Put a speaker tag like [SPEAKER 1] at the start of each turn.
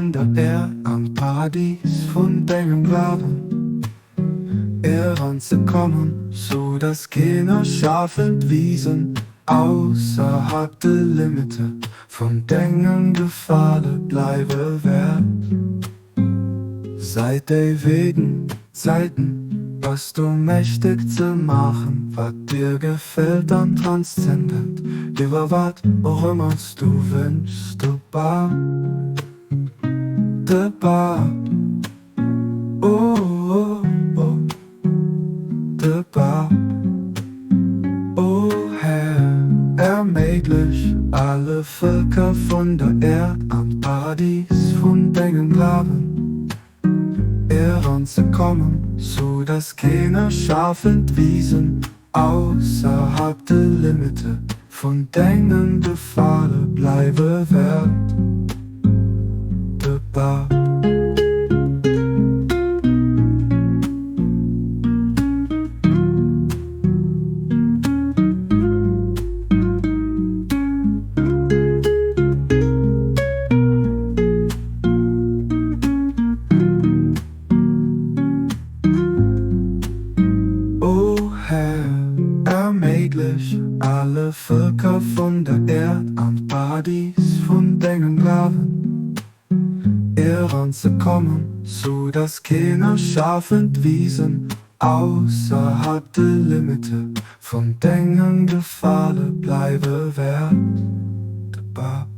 [SPEAKER 1] vun der Äerd an d'Paradies vun dengem Glawen eranzekommen, sou dass keen Schaf entwisen ausserhalb de Limite vun dengem Gefale bleiwe wäert. Säit éiwegen Zäiten bass du mächteg ze maachen, wat dir gefält an transzendent iwwer wat och ëmmer s du wënschs. De Bab, de Bab, oh oh oh, de Bab, o Här, erméiglech alle Vëlker vun der Äerd an d'Paradies vun dengem Glawen eranzekommen, sou dass keen Schaf entwisen ausserhalb de Limite vun dengem Gefale bleiwe wäert. De Bab. O Här, erméiglech alle Vëlker vun der Äerd an d'Paradies vun dengem Glawen eranzekommen, sou dass keen Schaf entwisen ausserhalb de Limite vun dengem Gefale bleiwe wäert. De Bab.